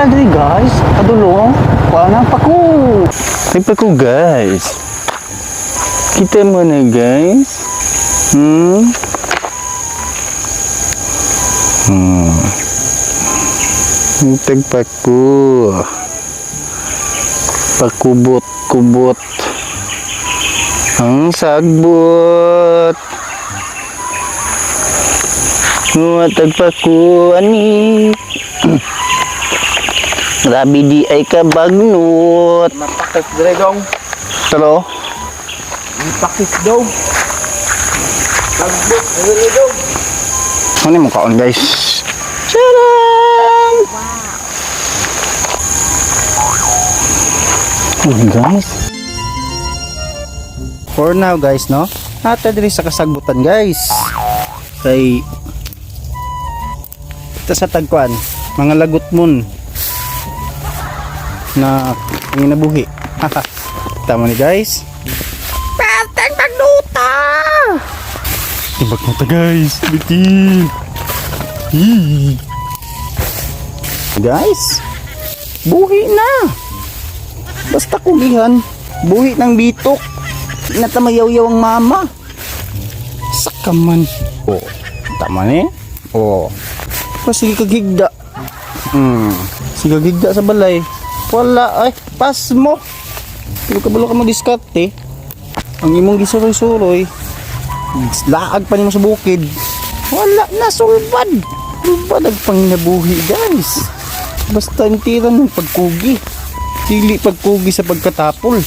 Kita diri, guys. Padulong. Wala na pako. May pako, guys. Kita mo na, guys. Tagpako. Pakubot, kubot. Ang sagbot. Mga tagpako, ani. Grabe di ay kabagnot. Mapakit dire dong. Talo. Mapakit dong. Tagbot dire dong. Ano mo kaon, guys? Tcharan! Oh, guys. For now, guys, no? Nata diri sa kasagbutan, guys. Kay ito sa tagkuan, mga lagot mon na nginabuhi. Tama ni, guys. Perteng pagduta! Tibak na ta, guys. Bitin. Hee. Guys, buhi na. Basta kugihan, buhi ng bitok. Natamayaw-yaw ang mama. Saka man. Oh, tama ni. Oh. Pa sige kag higda. Sige kag higda sa balay. Wala ay, pas mo. Pero kabalo ka mo diskarte. Ang imong gisuroy-suroy. Laag pa nimo sa bukid. Wala na, sulbad. Sulbad ang panginabuhi, guys. Basta intiran ng pagkugi. Dili pagkugi sa pagkatapol.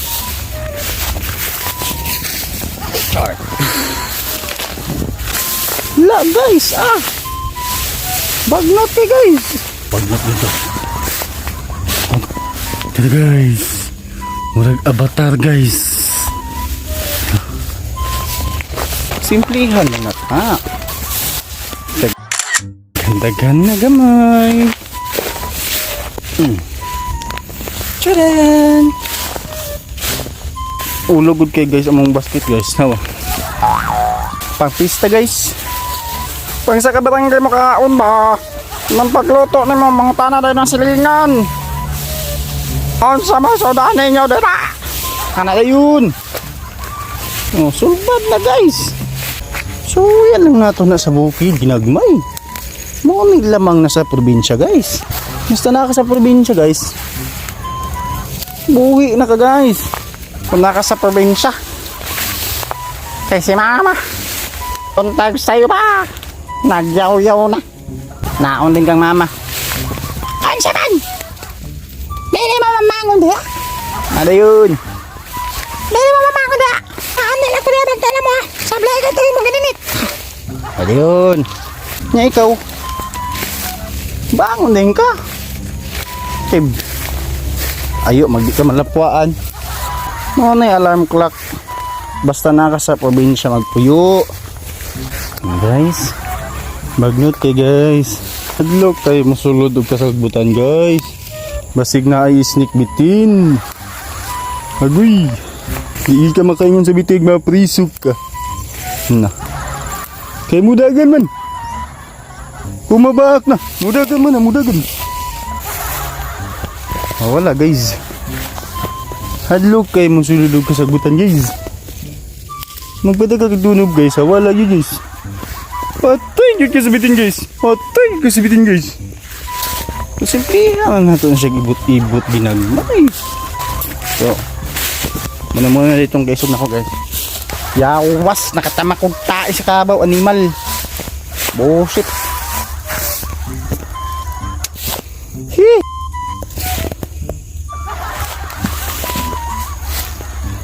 Char. La, guys, ah. Bagnot eh, guys. Bagnot dito. Dito, guys. Murag avatar, guys. Simplihan na ta. Daghan na gamay. Tcharan! Ulo good kay, guys, among basket, guys. Nawa. Pangpista, guys. Pang sa kabarangay mo kaon ba? Nang pagluto nimo mga tana dahil ng silingan. Unsa man sudan ninyo dira? Kana yun. Oh, sulbad na, guys. So, yan lang nato na sa bukid, ginagmay. Mo ni lamang na sa probinsya, guys. Basta na ka sa probinsya, guys. Buhi na ka, guys. Kung naka sa probinsya. Kay si mama. Untag sa'yo ba? Nagyaw-yaw na. Naon din kang mama. Unsa man? Dili mo mamangon diha. Ano yun? Dili mo mamangon diha. Ano lang kuya magdala mo? Sablay ka tuloy mo gininit. Ano yun? Nya ikaw. Bangon din ka. Tib. Ayo, magdi ka malapwaan. Mo na yung alarm clock. Basta na ka sa probinsya magpuyo. Guys, bagnot kay, guys. Hadlok kay musulod og kasagbutan, guys. Basig na ay sneak bitin. Agoy. Di ka makaingon sa bitig, mapriso ka. Na. Kay mudagan man. Pumabaak na. Mudagan man na, mudagan. Ah, wala, guys. Hadlok kay musulod og kasagbutan, guys. Magpadaga kag guys. Ah, wala yun, guys. Patay yun ka sa bitin, guys. Patay yun ka sa bitin, guys. So, simple lang nato na siya ibot-ibot ginagmay. So, muna muna ditong kaisog na ko, guys. Yawas, nakatama kong tae sa kabaw, animal. Bullshit. Hi.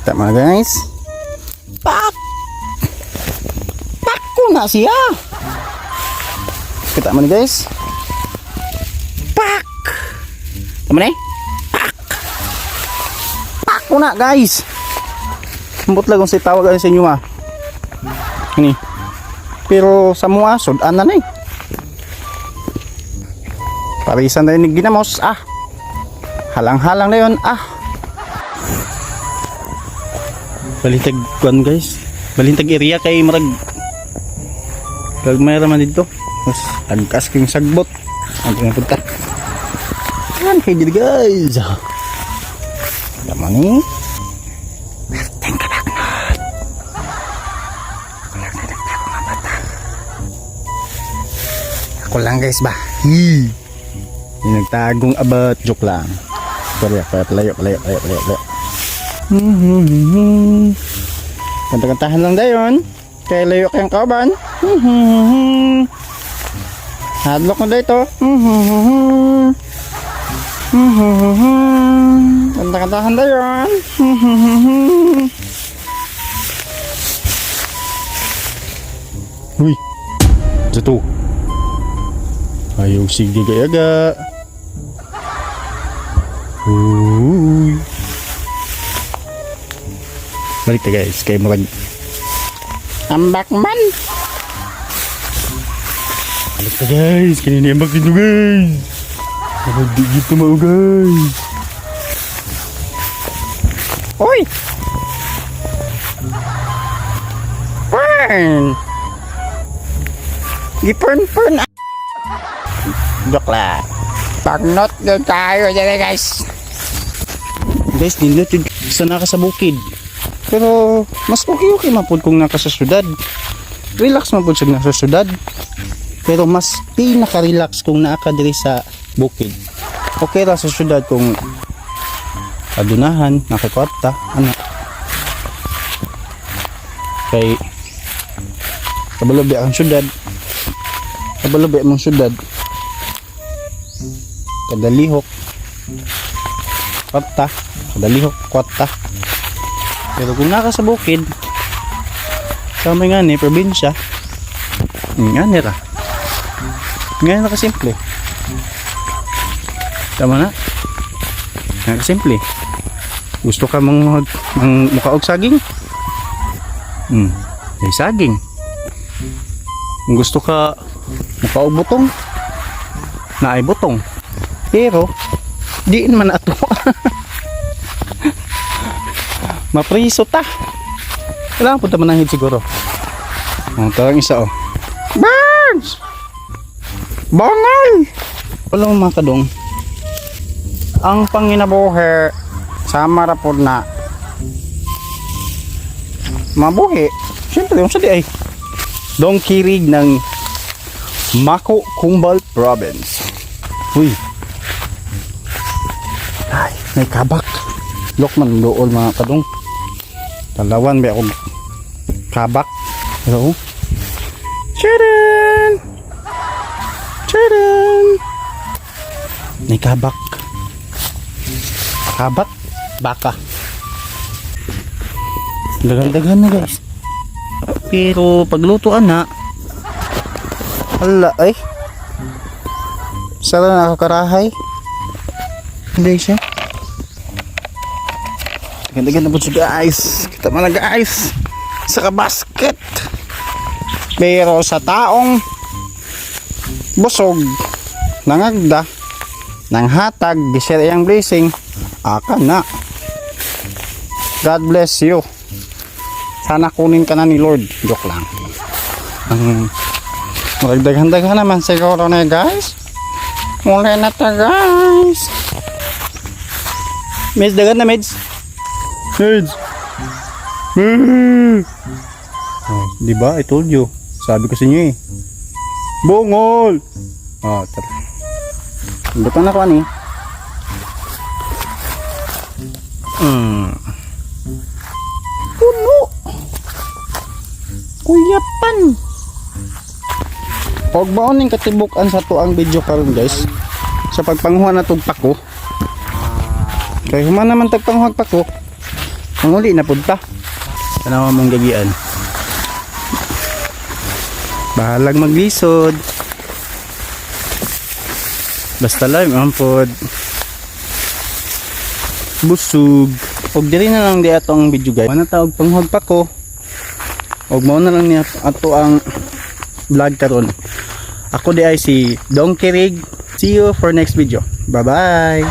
Tama, guys. Pak! Pak ko na siya. Kita mo ni, guys. Pak! Tama na eh. Pak! Pak ko na, guys. Ambot lang kung sa tawag sa inyo ah. Ini. Pero sa mua, sudan na na eh. Parisan na yun ni ginamos ah. Halang-halang na yun ah. Balintag kuan, guys. Balintag area kay marag kag may raman dito. Mas tagkas king sagbot. Ang nga punta. Daghan kay diri, guys. Tama ni. Perteng kabagnot. Ako lang na nagtago nga bata. Ako lang, guys, ba. Hi. Yung nagtagong abat, joke lang. Sorry, palayo, palayo, palayo, palayo, palayo. Kanta-kantahan lang dayon. Kay layo kayong kauban. Hadlok na dito. Kanta-kantahan dayon. Uy. Sa to. Ayaw, sige gayaga. Uy. Balik ta, guys, kay murag Ambak man. Balik ta, guys, kanina ambak dito, guys. Murag di dito mao, guys. Uy! Burn! Gipurn-purn. Joke lang. Pagnot din tayo dyan, guys. Guys, nindot yun sa naka sa bukid. Pero mas okay-okay man pud kung naka sa syudad. Relax man pud siya nasa syudad. Pero mas pinaka-relax kung naa ka diri sa bukid. Okay ra sa syudad kung adunahan, nakikwarta, ano. Kay kabalo biya ang syudad. Kabalo biya mong syudad. Kadalihok. Kwarta. Kadalihok, kwarta. Pero kung naka sa bukid, sa may nga ni, probinsya, nga ni ra. Nga na kasimple. Tama na. Nga kasimple. Gusto ka mang, mag, mang mukaog saging? May saging. Kung gusto ka mukaog butong, naay butong. Pero, di naman ato. Mapriso ta. Kailangan punta mananghid siguro. Oh, tarang isa, oh. Birds! Bongal! Wala, mga kadong. Ang panginabuhi sama ra pod na mabuhi. Siyempre, yung sa di ay Donkey Rig ng Mako Cumbal Province. Uy. Ay, may kabak. Lokman dool, mga kadong. Talawan ba ako kabak. Pero, oh. Charan! Charan! May kabak. Kabak? Baka. Dagan-dagan na, guys. Pero paglutuan na, hala ay. Sara na ako karahay. Hindi siya. Dagan-dagan na po siya, guys. Kita mo na, guys. Sa basket. Pero sa taong busog, nangagda, nanghatag, gishare iyang blessing, aka na. God bless you. Sana kunin ka na ni Lord. Joke lang. Ang Magdaghan-daghan naman siguro na, guys. Muli na ta, guys. Meds, dagan na, meds. Meds. Oh, di ba? I told you. Sabi ko sa inyo eh. Bungol! Oh, tara. Butan na ko ani. Puno. Kuyapan. Og mao ning katibuk-an sa tuang video karon, guys. Sa pagpanguha na tug pako. Kay human naman tag panguhag pako. Manguli na pud ta. Tanawa mong gagian. Bahalag maglisod. Basta lang man pod. Busog. Og diri na lang di atong video, guys. Wala ta og panguhag pako. Og mao na lang niya ato ang vlog karon. Ako di ay si Donkey Rig. See you for next video. Bye-bye.